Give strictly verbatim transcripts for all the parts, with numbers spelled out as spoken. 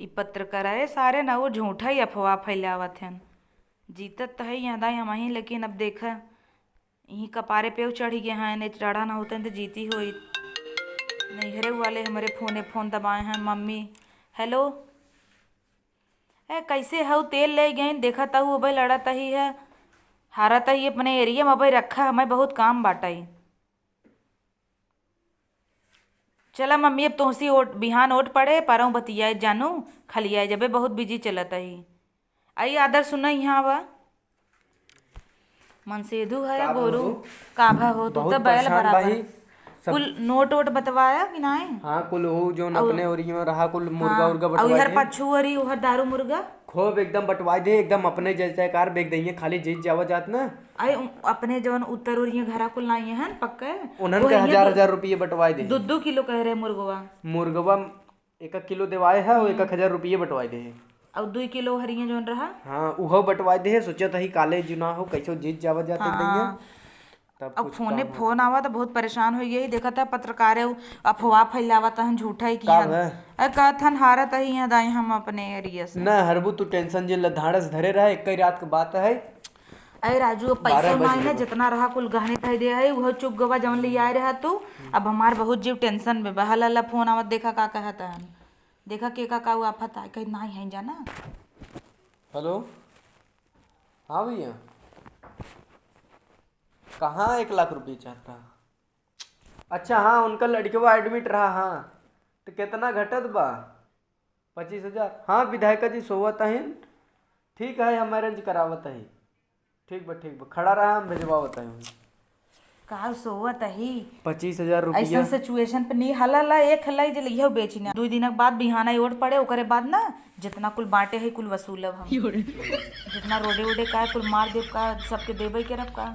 ई पत्रकार है सारे ना, वो झूठा ही अफवाह फैलावत हन। जीतत त है यहाँ दाई हमही, लेकिन अब देखा, यहीं कपारे पे चढ़ गए हैं, ने चढ़ा ना होते तो जीती होई। नैहरे वाले हमारे फोने फोन दबाए हैं, मम्मी, हेलो, ए, कैसे हऊ? तेल ले गईन, देखा तहु अबे लड़त ही है, हारत ही अपने एरिया में, अबे रखा, हमें बहुत काम बाटई। चला मम्मी, अब तोहसी ओट, बिहान ओट पड़े, परौं बतियाए जानू, खलियाए जबे, बहुत बिजी चलत ही। आई आदर सुना, यहाँ आवा। मनसेधु है या का गोरू? बाबू? का भा हो? तू बहुत त बैल परेशान बराबर। बाही। सब कुल नोट वोट बतवाया कि नाई? हाँ, कुल वो जोन अउ अपने ओरियो रहा, कुल मुर्गा हाँ, उर्गा अउ बटवाए इहर दे। पछू ओरी, उहर दारू मुर्गा? खूब एकदम बटवाए दे, एकदम अपने जैसे कार बेच देंगे, खाली जीत जावा जात ना। आई उ-, अपने जवन उत्तर ओरिया घरा कुल नाई हन, पक्के? उन्हन वही के हजार दू, हजार रुपये बटवाए दे। दू दू किलो कह रहे मुर्गवा। मुर्गवा एक एक किलो देवाए है, वो हम्म। एक एक हजार रुपये बटवाए दे है। अउ दुई किलो हरिया जौन रहा? हाँ, उहो बटवाए दे है। सोचत ही काले जुना हो, कैसो जीत जावा जाते हाँ। दइया। तब अब कुछ फोने काम हो। फोन आवा त बहुत परेशान होइ गई। देखत है पत्रकार है, अफवाह फैलावत हन, झूठा ही का किया। बे? अरे कहत हन हारत ही यहाँ दाई हम अपने एरिया से। ना हरबू, तू टेंशन जे ल धाड़स धरे रहा, एक ही रात के बात है। अरे राजू, अब पैसा बारह बज मांगे गए। जितना रहा कुल गहने धइ दे है, उहो चुक गवा जौन ले आए रहा तू। अब हमार बहुत जीव टेंशन में बा। हला ला फोन आवत, देखा का कहत हन, देखा के का का उ आफत आए, कहीं नाई है जाना। हेलो, हाँ भैया, कहाँ एक लाख रुपये चाहता? अच्छा हाँ, उनका लड़कवा एडमिट रहा। हाँ, तो कितना घटत बा? पच्चीस हजार। हाँ विधायका जी, सोवत अहिन। ठीक है, हम अरेंज करावत ही। ठीक बा, ठीक बा, खड़ा रहा, हम भेजवावत ही। का सोवत ही? पच्चीस हजार रुपया। ऐसन सिचुएशन पे नी हला ला, एक हलाई जे लियो बेची ना। दुई दिन के बाद बिहाना ओट पड़े, ओकरे बाद ना जितना कुल बांटे है कुल वसूलब हम। जितना रोडे वोडे का है, कुल मार देब का, सबके देबे करब का।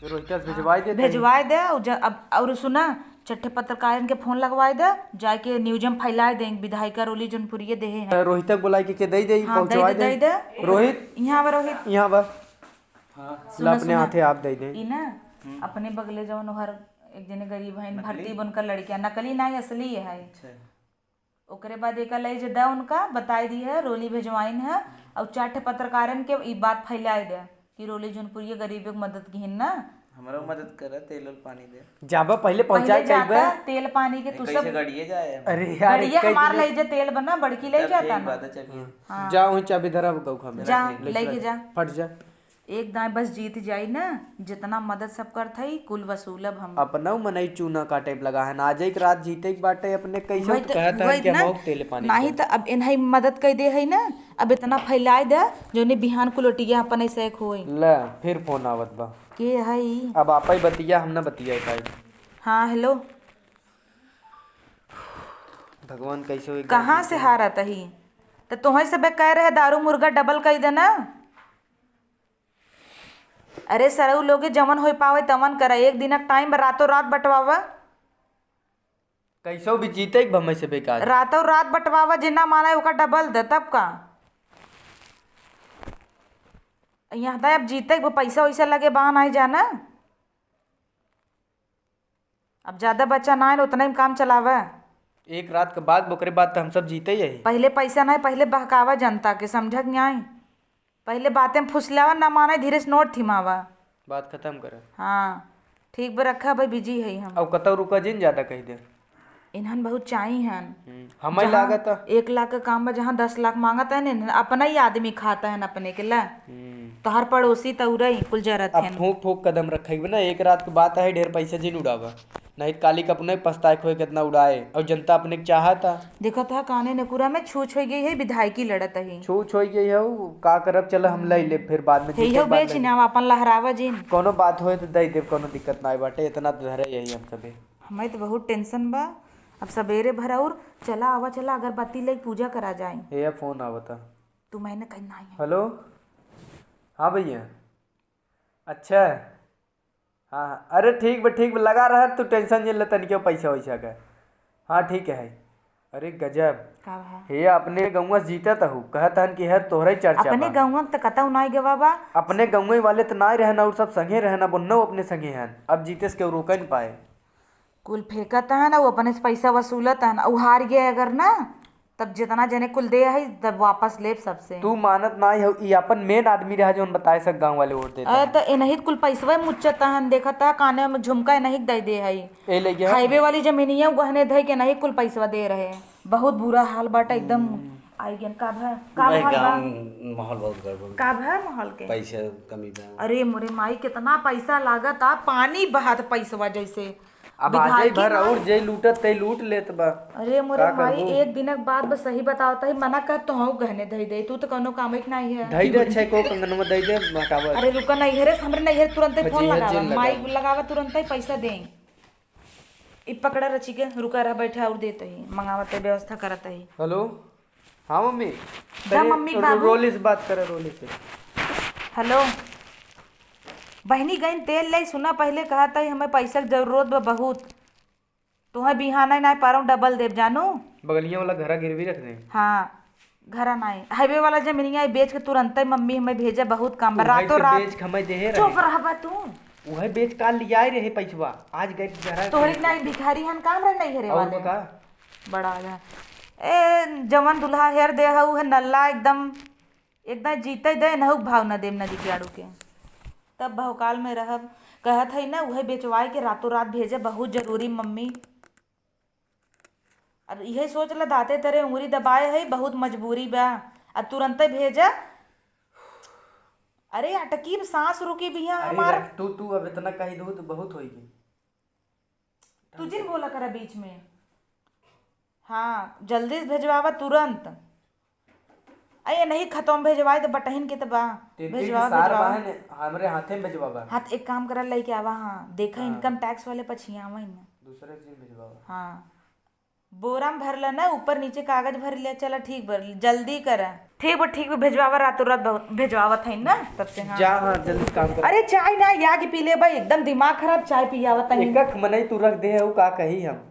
रोहिता से भेजवाई दे तनी। भेजवाई दे, और ज-, अब, और सुना, चट्टे पत्रकारन के फोन लगवाए दे, जाके न्यूज में फैलाए दे, विधायिका रोली जौनपुरिये देहे हैं। रोहित के बुलाए के, के दे दे, हाँ, पहुँचवाए दे, दे। दे दे। रोहित। यहाँ बा रोहित। यहाँ बा। हाँ। ला सुना, अपने सुना। हाथे आप दे दे। ई ना, हम्म। अपने बगले जौन ओहर एक जने गरीब हैं, नकली? भर्ती बनकर लड़कियाँ, नकली ना, असली है। अच्छा। ओकरे बाद एका लइ जे दा उनका, बताई दी है, रोली भेजवाइन है, और चार ठे पत्रकारन के ई बात फैलाए दे कि रोली जौनपुरिया गरीब के मदद किहिन ना। हमरो मदद कर, तेल उल पानी दे। जाबा पहिले पहुंचाए पहिले के बा। जाता, तेल पानी के ए, तू कैसे सब गड़िए जाए हम? अरे यार, गड़िया कई हमार दिन लइ जे तेल बना, बड़की लइ चल, जाता ठीक ना। बात है, चलिए। हाँ। जा वहीं चाबी धरा गौ खा में। जा, लइ लइ के जा। फट जा। एक दाएं बस जीत जाई ना, जितना मदद सब करत हई, कुल वसूलब हम। अपनउ मनई चूना काटे पे लगा है ना, आज एक रात जीते के बाटे अपने, कैसे वही तो, कहत वही हन कि ना, हम तेल पानी नहीं दे। तो अब इन्हई मदद कर दे है ना, अब इतना फैलाए दे, जोने बिहान कुल ओटिया अपने से एक होई। ले, फिर फोन आवत बा। के हई? अब आपा ही बतिया, हम ना बतिया पाई। हाँ, हेलो। भगवान कैसे होई कहाँ गाड़ी से के? हारत ही? तो तोहे से बे कह रहे दारू मुर्गा डबल कर देना। अरे सरऊ लोगे, जवन होई पावे तवन करा। एक दिनक टाइम बा, रातों रात बंटवावा। कैसो भी जीते एक भम्मे से बेकार। रातों रात बंटवावा, जे ना माने ओका डबल दे, तब का? यहाँ त अब जीते एक पैसा वैसा लगे बा नाई जाना। अब ज्यादा बच्चा ना आए, उतना ही काम चलावा। एक रात के बाद, ओकरे बाद तो हम सब जीते ही है। पहले पैसा ना, पहले बहकावा जनता के, समझा कि नहीं? पहले बातें फुसलावा, ना माने, धीरे से नोट थिमावा। बात खत्म कर। हाँ, ठीक बा, रखा भाई, बिजी है हम। अब कतौ रुका जिन, ज्यादा कह दे। इन्हन बहुत चाही हन। हम्म, हमें जहाँ लागत है। एक लाख का काम बा, जहाँ दस लाख मांगत है, इन्हन अपना ही आदमी खाता है अपने के ला। हम्म। तोहर पड़ोसी त उड़ई कुल जरत अब है। फूंक फूंक कदम रखेबे ना, एक रात के बात है, ढेर पैसा जिन उड़ावा, नहीं तो काली के अपने पछताए खोए कितना उड़ाए, और जनता अपने के चाहता। देखत है काने नेकुरा में छूछ हो गई है, विधायकी लड़त है। छूछ हो गई है, उ का करब, चल हम ले ले, फिर बाद में हे जीते हो के बाद बेच ले। ना, अपन लहरावा जिन। कोनो बात होए तो दे देब, कोनो दिक्कत ना बाटे, इतना तो धरे यही हम सबे। हमें तो बहुत टेंशन बा। अब सबेरे भर और चला आवा, चला अगरबत्ती ले पूजा करा जाए। ए, फोन आवता। तू मैंने कहीं ना आई। हेलो, हाँ भैया, अच्छा, हाँ, हाँ, अरे ठीक बा, ठीक बा, लगा रहा, तू टेंशन जिन ले तनिको पैसा वैसा का। हाँ, ठीक है। अरे गजब। का भा? हे, अपने गौवा से जीतत हू, कहत हन कि हर तोहरे चर्चा अपने बा। गौवा त कतौ नाई गवा बा। अपने गौवे वाले त नाई रहन, और सब संगे रहन, अब उन्नो अपने संगे हन। अब जीते से केहू रोके न पाए। कुल फेंकत हन, उ अपने से पैसा वसूलत हन, उ हार गए अगर ना, तब जितना जने कुल दे है, तब वापस लेब सबसे। तू मानत नाहीं हो, ई अपन main आदमी रहा, जौन बताए सब गाँव वाले वोट देता अरे, है। त एनही कुल पैसवा मुच्चत हन, देखत है, काने में झुमका एनही के दे दे है। ए ले गया। Highway वाली जमीनिया गहने धई के एनही कुल पैसवा दे रहे। बहुत बुरा हाल बाटे एकदम। हम्म। आई गन का भा, का नहीं, माहौल बा? गाँव माहौल बहुत गड़बड़। का भा माहौल के? पैसा कमी बा। अरे मोरे माई, कितना पैसा लागत आ, पानी बहात पैसवा जैसे। अब आ जाई भर और जे लूटत ते लूट लेत बा। अरे मोरे माई, एक दिनक बाद बस सही बतावत ही, मना कर तो हूँ गहने धई दे, तू तो कौनो काम के नाहीं है। धई दे, छे को कंगन में धई दे, हटावा। अरे रुका, नैहरे से, हमरे नैहरे तुरंते फोन लगावा, माई लगावा, तुरंते पैसा दे। ई पकड़ा रची के, रुका रहा, बैठा और देत ही, मंगावत ही, व्यवस्था करत ही। हेलो, हाँ मम्मी। जा तनी मम्मी के रो-, बाबू। रोली से बात करे, रोली से। हेलो, बहिनी गईन तेल ले, सुना पहिले कहत ही, हमें पैसा के जरूरत बा बहुत। तोहे बिहाने नाहीं पारम डबल देब जानू। बगलिया वाला घरा गिरवी रख दे। हाँ, घरा नाहीं, highway वाला जमीनिया बेच के तुरंते मम्मी हमें भेजा, बहुत काम बा, रातों रात। बेच के हमें देहे रहे। चुप रहबा तू। उहे बेच काल लियाए रहे पैसवा, आज गए घरा तोहरे के नाहीं भिखारी हन काम रहे नैहरे वाले। बता। बड़ा आ गया। ए, जवन दुल्हा हेर दे है, उहे नल्ला एकदम, एकदम जीते दे, नहुक भाव न देम नदी के आड़ू के। तब भौकाल में रहब, कहत है ना, उहे बेचवाए के रातों रात भेजे, बहुत जरूरी मम्मी। अब इहे सोच ल, दाते तरे उंगली दबाए है, बहुत मजबूरी बा, अब तुरंते भेजा। अरे अटकी, सांस रुकी बिया अरे हमार। रख, तू, तू अब इतना कही दू तो बहुत होई गई। तू जिन बोला करा बीच में। हाँ, जल्दी से भेजवावा तुरंत। अरे नहीं, खतम भेजवाए तो बटहिन के तो बा। भेजवावा, भेजवावा। हमरे हाथे में भेजवावा। हाँ, तो एक काम करा, लेके आवा। हाँ, देखा, हाँ। Income tax वाले पछियावा ही ना। दूसरे दिन भेजवावा। हाँ, बोरा में भरला ना, ऊपर नीचे कागज भर ले। चला, ठीक बा, जल्दी करा। ठीक बा, ठीक बा, भेजवावा, रातों रात बहुत भेजवावत है ना, तब से। हाँ। जा, हाँ, जल्दी काम कर। अरे चाय ना, या के पी ले भाई, एकदम दिमाग खराब, चाय पियावत है। एक मनई तू रख दे, उ का कही हम।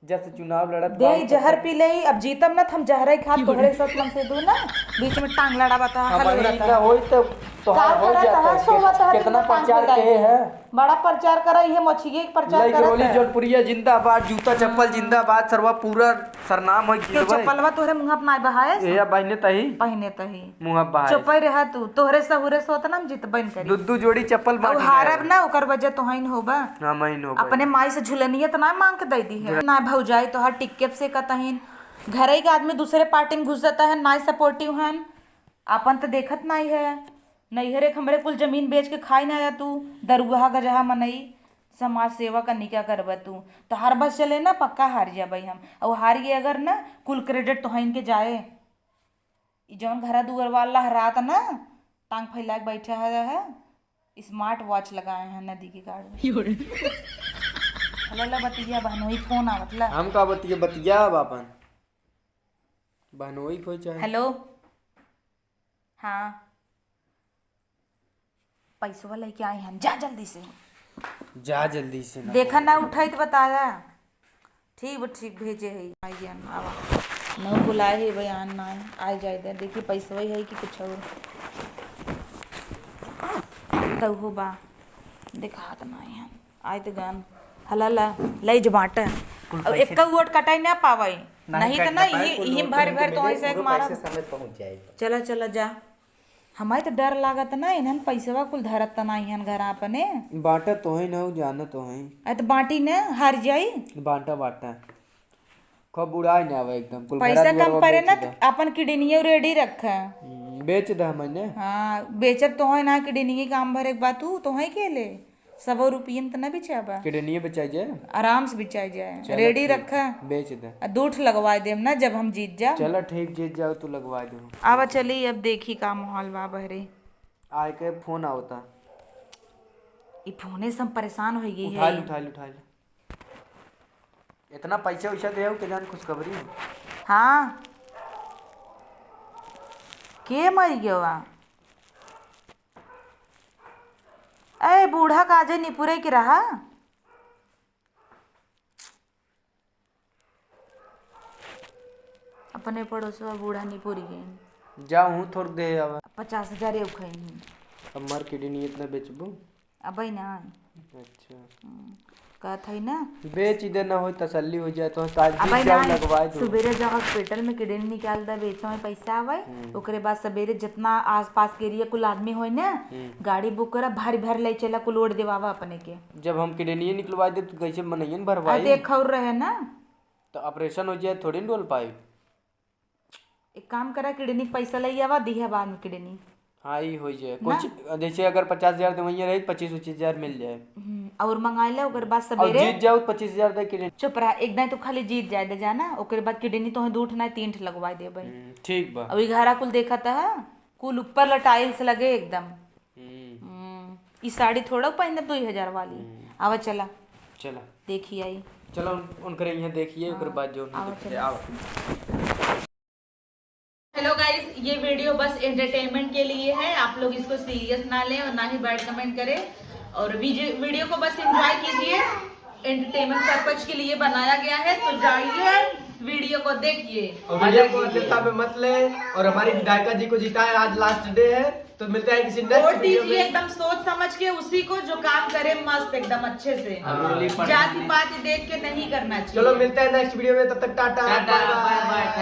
जब से चुनाव लड़त दे, बानी, जहर पी ले, अब जीतब ना, त हम जहरे खाब, तोहरे साथ मन से दू ना, बीच में टांग लड़ावत है, हल उड़त है। होई त तोहार हो जाता है। कितना प्रचार के है? बड़ा प्रचार करा, ये मछिए के प्रचार करत है। जौनपुरिया जिंदाबाद, जूता चप्पल जिंदाबाद, सरवा पूरा सरनाम हो। चप्पलवा तोहरे मुँह अपना बहाए। ए, बहिने तही। बहिने तही। मुँह बहाए। चुपे रहा तू, तोहरे सहुरे से होत ना, हम जीतबे न करी। दू दू जोड़ी चप्पल बांट हारब ना, ओकर वजह तोहइन होबा। हमइन होबा। अपने माई से झुलनिया त ना मांग के दे दी है। ना भौजाई तोहार टिक्के से कतहिन। घरे के आदमी दूसरे पार्टी में घुस जाता है, ना supportive हन। आपन त देखत नाई है। नैहरे के हमरे कुल जमीन बेच के खाई ना आया तू, दरुहा गजहा मनई, समाज सेवा का निका करबा तू। तोहार बस चले ना, पक्का हार जाबे हम। और हार गए अगर ना, कुल credit तोहइन के जाए। ई जौन घरा दुआर वाला लहरात ना, टांग फैला के बैठा है, है, smart watch लगाए हैं नदी के काढ़ में। हेलो, ला बतिया बहनोई, फोन आवत ला। हम का बतिया, बतिया अब आपन। बहनोई कोई चाहे। हेलो। हाँ। पैसवा लेके आई हन, जा जल्दी से। जा जल्दी से ना। देखा ना उठाई त बताया। ठीक बा, ठीक भेजे है। आई जान, आवा। नौ बुलाए है, बयान ना आए। आई जाए दे, देखी पैसवा ही है कि कुछ और। तब हो बा। देखात ना आई हन। आई त गान। हला ला, लई जो बाटे। अब एक वोट कटाई ना पावाई। नहीं त ना, यही, यही भर भर तो ऐसे एक मारा। चला, चला जा। हमारे तो डर लागत ना, इन्हन पैसवा कुल धरत त ना इहन घर अपने। बांटा तो है ना, जाना तो है। अरे तो बांटी ना, हार जाई। बांटा, बांटा। खूब उड़ाए ना आवे एकदम, कुल पैसा कम परे ना, त अपन किडनियो ready रखा। हम्म, बेच दे हमने। हाँ, बेचब तो है ना, किडनिये काम भरे के बात तू तो है के ले। सौ रुपये में त ना बेचाबा। किडनिये बेचाई जाए। आराम से बेचाई जाए। चलो ready ठीक, रखा। बेच दे। आ दू ठो लगवाए देम ना, जब हम जीत जाब। चलो ठीक, जीत जाओ तो लगवाए दो। आवा चली, अब देखी का माहौल बा बहरे। आए के फोन आवता। ई फोने से हम परेशान हो गई उठा है। ले, उठा ले, उठा ले। इतना पैसा वैसा दे हो के जान खुशखबरी हो। हाँ। के मर गया? ए, बूढ़ा काजे निपुरे के रहा। अपने पड़ोसवा बूढ़ा निपुर गए। जा, हूँ थोड़ दे आवा। पचास हजार एउ खैनी। अब मार किडनी इतना बेचबू? अबे ना। अच्छा। हम्म। कहत हई ना। बेच दे ना होई, तसल्ली हो जाए, तो आज अबे जीत जाओ, ना, लगवाए दो। सुबेरे जाओ hospital में kidney निकाल दे, बेचो में पैसा आवे। हम्म। ओकरे बाद सबेरे जितना आसपास के area कुल आदमी होई ना, हम्म। गाड़ी book करा, भर भर ले चला, कुल load देवावा अपने के। जब हम kidney निकलवा दे, तो कैसे मनइयन भरवाई? अरे, खौर रहे ना। तो operation हो जाए, थोड़ी न डोल पाई। एक काम करा, kidney के पैसा ले आवा, दिहे बाद में kidney। हाँ, ई हो जाए। ना? कुछ जैसे अगर पचास हजार देवइया रही, पच्चीस उच्चीस हजार मिल जाए। हम्म, और मंगाई ले, ओकर बाद और सबेरे जीत जाओ, पच्चीस हजार दे kidney। चुप रहा, एक दाई तो खाली जीत जाए दे जाना, ओकर बाद kidney तोहे दू ठे ना तीन ठे लगवाई देबे। हम्म, ठीक बा। और ई घरा कुल देखत ह, कुल ऊपर ला tiles लगे एकदम। हम्म। हम्म, ई साड़ी थोड़ा पहनब दुई हजार वाली। हम्म। आवा चला। चला। देखी आई। चलो उन-, उनकरे यहाँ देखिए, ओकर हाँ, बाद जो आवा चला। आवा। Hello guys, ये video बस entertainment के लिए है, आप लोग इसको serious ना लें और ना ही bad comment करें। और वीडियो, वीडियो को बस enjoy कीजिए, entertainment purpose के लिए बनाया गया है, तो जाइए वीडियो को देखिए। और वीडियो को अन्यथा में मत लें। और हमारी विधायका जी को जिताएं, आज last day है, तो मिलते हैं किसी next वोट video दीजिए में। एकदम सोच समझ के उसी को जो काम करे मस्त एकदम अच्छे से। हाँ। जाति पाति देख के नहीं करना चाहिए। चलो मिलते हैं next video में, तब तक टाटा, टाटा, bye bye। Bye bye।